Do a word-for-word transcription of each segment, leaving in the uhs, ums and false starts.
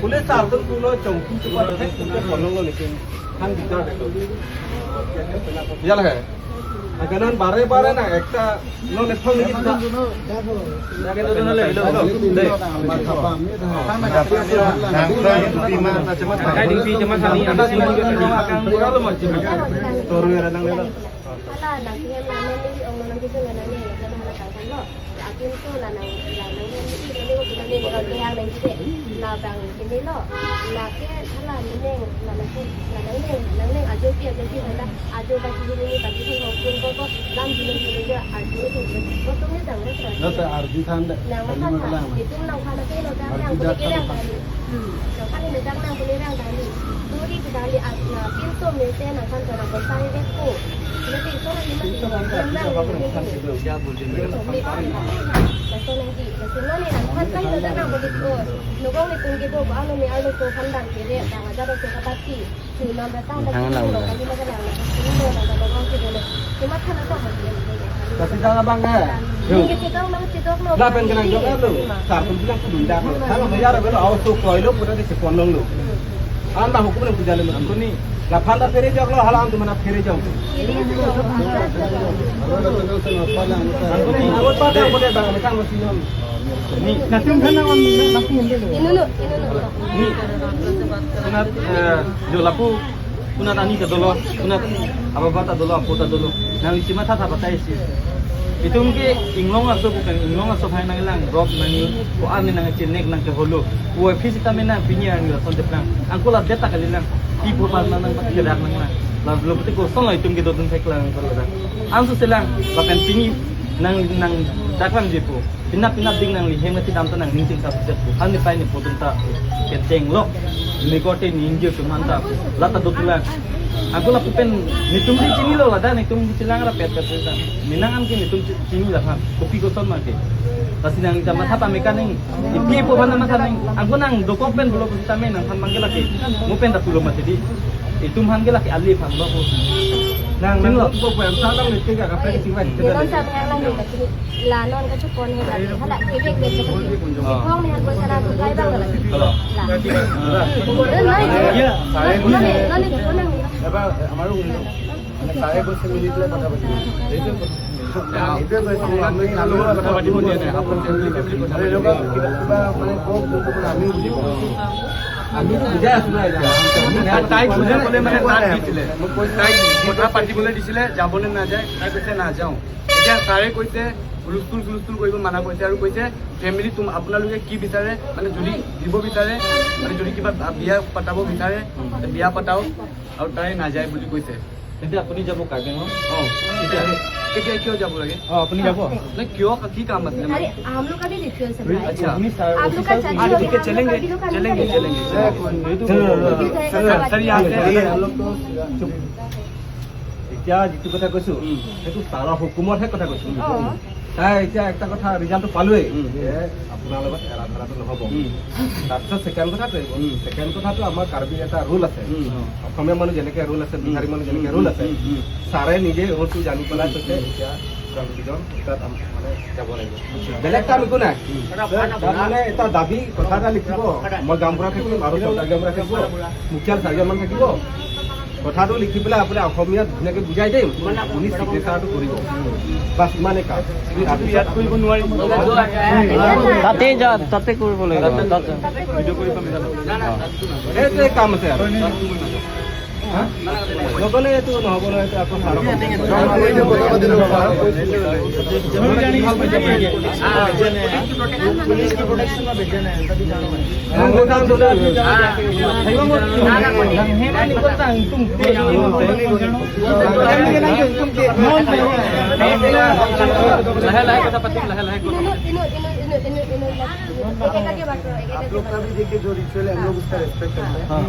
Police sir atum pulo chongki chupa thek chupa kolong lo lekin hang bitar de lo. Yala hai. Aganan bare bare na ekta lo ne thong ni kita. Lagi tu tu le lo. Dei. Dei, pi cuma sani, ada sini juga tadi. Kurang lo macam. Toru ya nang lelo. Hala nangtum la neli ong nangtum la neli la neli la kangkang lo. La atum tu la nang la nangtum ni neli ko neli ko kehang nangji de. Labang ini lo. Lake hala neli la nangtum la neli la neli ajo pi ajo pi hala ajo baki ini baki ini ko pun ko ko lam dulu dulu ajo arju tu. Ko tu ni dang lo. Lo ta arju than de. Nang makan ta. Itu nang khala ke lo dang nang ko ke dang kali. Hmm. Nang khala ni dang nang ko ni dang kali. Turi ke kali arju pinso mete nang kan ko nang ko sai de ko. Kasi tang abang eh. Lapen kenang jok lo. Sar pun bilang kudu dak lo. Kalau biar belo aus tu koi lo, putar di sepon long lo. Anda hukum yang puja lima kuni. Laphan ta phere jok lo, hala antum mana phere jok. Antum ni awat pada boleh bang, macam mesti non. Ni, natum kan on, natum ni. Inunu, inunu. Ni, kunat, eh, jo lapu, kunat ani ta dolo, kunat ababa ta dolo, apo ta dolo. Nangli si matha tha batai si. Itum ke inglong aso bukan inglong aso hai nanglang drop nangni ko ani nang chenek nang ke holo. Ko phi sita mena pini ang la son deplang. Angko la deta kali lang. Pi pho pan nang nang kedak nang lang. La lo pete ko son la itum ke dodun thek lang ko la. Anso selang lapen pini nang nang daklang je po. Pinap pinap ding nangli hem ngati dam ta nang ning ching sab set po. Ani pai ni po dun ta keteng lok. Ni ko te ni injil tum han ta. Lata dotula. Angko lapu pen nitum di chini lo lada nitum di chilang ra pet pet pet. Minang am ke nitum chi- chini la han. Kopi koson ma ke. Lasi nang ta matha pame ka ning. Ipi po bana matha ning. Angko nang dokok pen pulo kopi tame nang han mangke lake. Mo pen ta pulo mati di. Itum han ke lake ali phan lo ko. Nang nang lo po po yang salam ni tiga kape sing wan. Ni non sa yang lang ni. La non kachupon he la. Hala kebek bek. Oh. Kong ni han ko sana ko kai bang la. Hello. La. Iya. Non ni, non ni, non ni. এবাৰ আমাৰো শুনিলো। মানে ছাৰে কৈছে মিলি পেলাই কথা পাতিম। এইটোৱে কৈছে। এইটোৱে কৈছে, আমি কাৰো লগত কথা পাতিব দিয়া নাই। আপোনালোকে মিলি পেলাই কথা পাতিব। এনেকুৱা কিবা, কিবা মানে কওক, কওক, কওক, আমিও বুজি পাওঁ। আমি বুজাই আছো না এতিয়া। তাই, তাইক বুজাবলৈ মানে তাক দিছিলে। মই কৈছো, তাইক কথা পাতিবলৈ দিছিলে, যাবনে নাযায়? তাই কৈছে, নাযাওঁ। এতিয়া ছাৰে কৈছে, হুলস্থুল চুলস্থুল কৰিব মানা কৰিছে আৰু কৈছে, ফেমিলি তুম-, আপোনালোকে কি বিচাৰে, মানে যদি দিব বিচাৰে, মানে যদি কিবা বিয়া পতাব বিচাৰে, বিয়া পতাওক। আৰু তাই নাযায় বুলি কৈছে। তেন্তে আপুনি যাব কাৰ্বি আংলং? অ। কেতিয়া? কেতিয়া, কিয় যাব লাগে? অ, আপুনি যাব? নাই, কিয়, কি কাম আছিলে? अरे, हम लोग का भी रिचुअल्स है भाई। আচ্ছা। আপুনি ছাৰ, आप लोग का অফিচাৰ चर्च আপুনি हो गया, हम लोग का चलेंगे, भी तो खाना चलेंगे, करेंगे। चलेंगे। सर, सर, यहाँ से। এতিয়া যিটো কথা কৈছো, উম। সেইটো ছাৰৰ হুকুমতহে কথা কৈছো। অ। তাই এতিয়া একটা কথা ৰিজাল্টটো পালোৱেই উম। যে আপোনাৰ লগত এৰা ধৰাটো নহ'ব। উম। তাৰপিছত ছেকেণ্ড কথাটো আহিব। উম। ছেকেণ্ড কথাটো আমাৰ কাৰ্বি এটা ৰুল আছে। উম। অসমীয়া মানুহ যেনেকে ৰুল আছে, উম। বিহাৰী মানুহ যেনেকে উম। ৰুল আছে। উম। উম। ছাৰে নিজে ৰুলটো জানি পেলাই উম। কৈছে উম। এতিয়া কনফিউজন তাত আম-, মানে যাব লাগিব। আচ্ছা। বেলেগ কাম একো নাই। উম। তাত মানে এটা দাবী কথা এটা লিখিব, মই গাঁওবুঢ়া থাকিম আৰু চৰকাৰ গাঁওবুঢ়া থাকিব, মুখিয়াল চাৰিজনমান থাকিব। কথাটো লিখি পেলাই আপুনি অসমীয়াত ধুনীয়াকে বুজাই দিম, আপুনি চিগনেচাৰটো কৰিব। বাছ, ইমানেই কাম। তাৰপিছত ইয়াত কৰিব নোৱাৰিম। তাতে যা, তাতে কৰিব লাগিব। তাতে। ভিডিঅ' কৰি পাম জানো? সেইটোৱে কাম আছে আৰু। হা? নগ'লে এইটো নহ'ব নহয়, এইটো আকৌ ছাৰক লাহে লাহে কথা পাতিম, লাহে লাহে কথা পাতিম। आप लोग का भी देखिए, जो रिचुअल है, हम लोग उसका रेस्पेक्ट करते हैं। हाँ।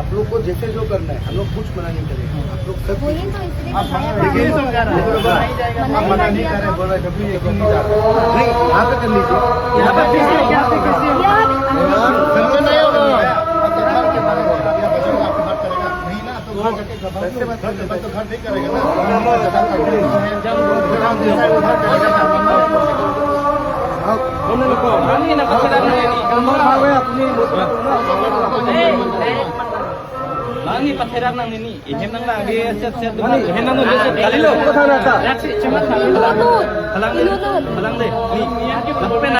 आप लोग को जैसे जो करना है, हम लोग कुछ मना नहीं करेंगे। आप लोग सब वही तो इसलिए आप बताया, देखिए, आप लोग मना ही कर दिया था। बोला, जब भी ये क्यों नहीं जा रहा? नहीं, यहाँ पे कर लीजिए। यहाँ पे किसी, यहाँ पे किसी, यहाँ पे, हाँ, जरूरत नहीं होगा। आप तो घर के बारे में, आप तो घर के बारे में। नहीं ना, तो घर जाके घर, घर, घर, घर नहीं करेगा ना। जब जैसा है, उधर करेगा ना। हाँ। Ni patherak nang ni, ni. Ihem nang nang, di set set. Mani. Ihem nang nang, set. Kalilo. Kotha nata. Yak si, cemat. Ilonot. Halang dei. Ilonot. Halang dei. Ni. Lapen